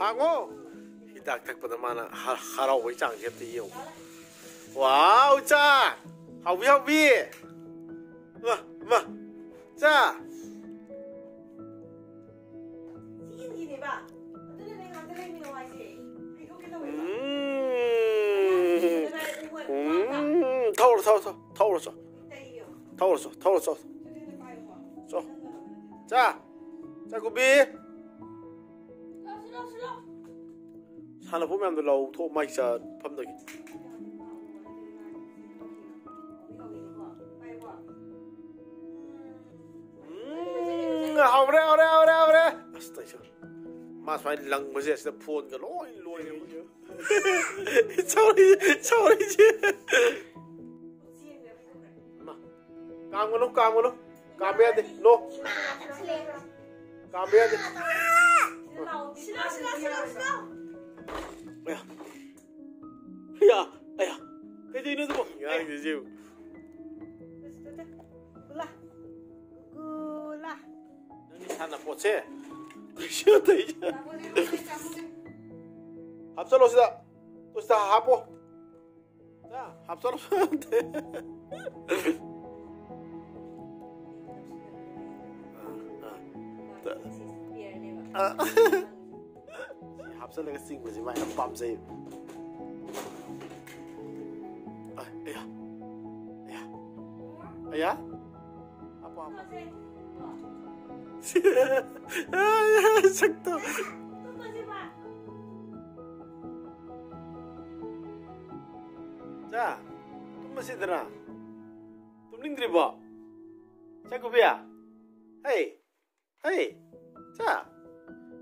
ꯍꯥꯡꯉꯣ꯫ ꯍꯤꯗꯥꯛ ꯊꯛꯄꯗ ꯃꯥꯅ ꯍ-, ꯍꯔꯥꯎꯕꯒꯤ ꯆꯥꯡꯁꯦ ꯑꯝꯇ ꯌꯦꯡꯉꯨ꯫ ꯋꯥꯎ, ꯆꯥ꯫ ꯍꯥꯎꯕꯤ, ꯍꯥꯎꯕꯤ꯫ ꯃꯥ, ꯃꯥ꯫ ꯆꯥ꯫ ꯁꯤ ꯏꯟꯈꯤꯅꯦꯕ꯫ ꯑꯗꯨꯅꯅꯦ ꯉꯥꯛꯇ ꯂꯩꯃꯤꯟꯅꯧ ꯍꯥꯏꯁꯦ꯫ ꯍꯩꯗꯣꯛꯀꯦ ꯇꯧꯋꯦꯕ꯫ ꯎꯝ꯫ ꯑꯗꯨꯅ ꯎꯝ꯫ ꯊꯧꯔꯣ, ꯊꯧꯔꯣ, ꯊꯧꯔꯣ, ꯊꯧꯔꯣ ꯆꯣ꯫ ꯇꯩꯌꯣ꯫ ꯊꯧꯔꯣ ꯆꯣ, ꯊꯧꯔꯣ ꯆꯣ꯫ ꯑꯗꯨꯅ ꯄꯥꯏꯌꯣꯀꯣ꯫ ꯆꯣ꯫ ꯆꯥ꯫ ꯆꯥ ꯀꯨꯝꯕꯤ꯫ ꯂꯥꯎ, ꯁꯤ ꯂꯥꯎ, ꯁꯤ ꯂꯥꯎ꯫ ꯁꯥꯟꯅꯄꯣꯠ ꯃꯌꯥꯝꯗꯣ ꯂꯧꯊꯣꯛ ꯃꯥꯏ ꯆꯥꯐꯝꯗꯒꯤ꯫ ꯎꯝ, ꯍꯧꯔꯦ, ꯍꯧꯔꯦ, ꯍꯧꯔꯦ, ꯍꯧꯔꯦ꯫ ꯑꯁ, ꯇꯩꯁ-, ꯃꯥ ꯁꯨꯃꯥꯏꯅ ꯂꯪꯕꯁꯦ ꯑꯁꯤꯗ ꯐꯣꯟꯒ ꯂꯣꯏ ꯂꯣꯏꯔꯦ꯫ ꯁꯥꯎꯔꯤ, ꯁꯥꯎꯔꯤꯁꯦ꯫ ꯃꯥ, ꯀꯥꯝꯒꯅꯨ, ꯀꯥꯝꯒꯅꯨ꯫ ꯀꯥꯝꯕ ꯌꯥꯗꯦ꯫ ꯅꯣ꯫ ꯀꯥꯝꯕ ꯌꯥꯗꯦ꯫ ꯑꯌꯥ꯫ ꯑꯌꯥ, ꯑꯌꯥ꯫ ꯀꯩꯗꯧꯅꯣ ꯑꯗꯨꯕꯣ? ꯉꯥꯡꯁꯤꯁꯨ꯫ ꯒꯨꯂꯥ꯫ ꯒꯨꯂꯥ꯫ ꯅꯪꯒꯤ ꯁꯥꯟꯅꯄꯣꯠꯁꯦ꯫ ꯀꯩꯁꯨ ꯇꯧꯏꯁꯦ꯫ ꯍꯥꯞꯆꯜꯂꯣ ꯁꯤꯗ꯫ ꯇꯨ ꯁꯤꯗ ꯍꯥꯞꯄꯣ꯫ ꯁꯤꯗ ꯍꯥꯞꯆꯜꯂꯣ꯫ ꯑ, ꯑ꯫ ꯁꯤ ꯍꯥꯞꯆꯜꯂꯒ ꯆꯤꯡꯕꯁꯤ ꯃꯥ ꯌꯥꯝ ꯄꯥꯝꯖꯩ꯫ ꯑ, ꯑꯌꯥ꯫ ꯑꯌꯥ꯫ ꯑꯌꯥ꯫ ꯍꯥꯞꯄꯣ, ꯍꯥꯞꯄꯣ꯫ ꯁꯛꯇꯣ꯫ ꯆꯥ, ꯇꯨꯝꯃꯁꯤꯗꯅ꯫ ꯇꯨꯝꯅꯤꯡꯗ꯭ꯔꯤꯕꯣ? ꯆꯥꯛꯀꯧꯕꯤ? ꯍꯩ, ꯍꯩ, ꯆꯥ,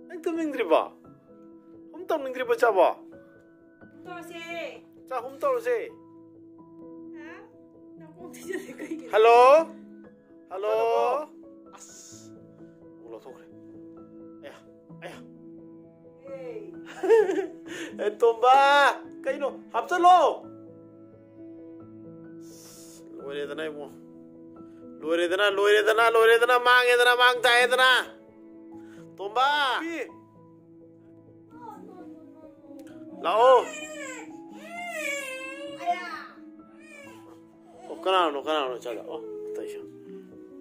ꯅꯪ ꯇꯨꯝꯅꯤꯡꯗ꯭ꯔꯤꯕꯣ? ꯍꯨꯝ ꯇꯧꯅꯤꯡꯗ꯭ꯔꯤꯕꯣ ꯆꯥꯕꯣ? ꯇꯧꯔꯁꯦ꯫ ꯆꯥ, ꯍꯨꯝ ꯇꯧꯔꯁꯦ꯫ ꯍꯥ? ꯅꯀꯣꯛ ꯊꯤꯖꯤꯜꯂꯦ ꯀꯩꯒꯤꯅꯣ? ꯍꯜꯂꯣ? ꯍꯜꯂꯣ? ꯆꯠꯂꯕꯣ? ꯑꯁ, ꯑꯃꯨꯛ ꯂꯧꯊꯣꯛꯈ꯭ꯔꯦ꯫ ꯑꯌꯥ, ꯑꯌꯥ꯫ ꯑꯦ꯫ ꯑꯦ, ꯇꯣꯝꯕ, ꯀꯩꯅꯣ? ꯍꯥꯞꯆꯜꯂꯣ꯫ ꯑꯁ, ꯂꯣꯏꯔꯦꯗꯅ ꯏꯕꯨꯡꯉꯣ꯫ ꯂꯣꯏꯔꯦꯗꯅ, ꯂꯣꯏꯔꯦꯗꯅ, ꯂꯣꯏꯔꯦꯗꯅ, ꯃꯥꯡꯉꯦꯗꯅ, ꯃꯥꯡ ꯇꯥꯛꯑꯦꯗꯅ꯫ ꯇꯣꯝꯕ꯫ ꯄꯤ꯫ ꯂꯥꯛꯑꯣ꯫ ꯑꯣ, ꯀꯅꯥꯅꯣ, ꯀꯅꯥꯅꯣ ꯆꯠꯂ? ꯑꯣ, ꯇꯩꯁ꯫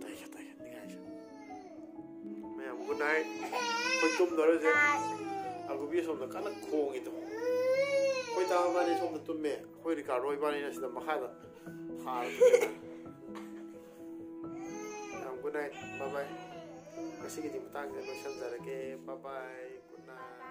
ꯇꯩꯁ, ꯇꯩꯁ, ꯅꯤꯡꯉꯥꯏꯁ꯫ ꯃꯌꯥꯝ, good night꯫ ꯑꯩꯈꯣꯏ ꯇꯨꯝꯗꯧꯔꯦ ꯍꯧꯖꯤꯛ꯫ ꯑꯒꯨꯕꯤ ꯑꯁꯣꯝꯗ ꯀꯟꯅ ꯈꯣꯡꯉꯤꯗꯣ꯫ ꯑꯩꯈꯣꯏ ꯇꯥꯕ ꯏꯕꯥꯅꯤ ꯁꯣꯝꯗ ꯇꯨꯝꯃꯦ꯫ ꯑꯩꯈꯣꯏ ꯔꯤꯀꯥꯔꯗꯣ ꯏꯕꯥꯅꯤꯅ ꯁꯤꯗ ꯃꯈꯥꯗ ꯊꯥꯔ ꯇꯨꯝꯃꯦ꯫ ꯃꯌꯥꯝ, good night꯫ Bye bye꯫ ꯉꯁꯤꯒꯤꯗꯤ ꯃꯇꯥꯡꯁꯤꯗ ꯂꯣꯏꯁꯤꯟꯖꯔꯒꯦ꯫ Bye bye꯫ Good night꯫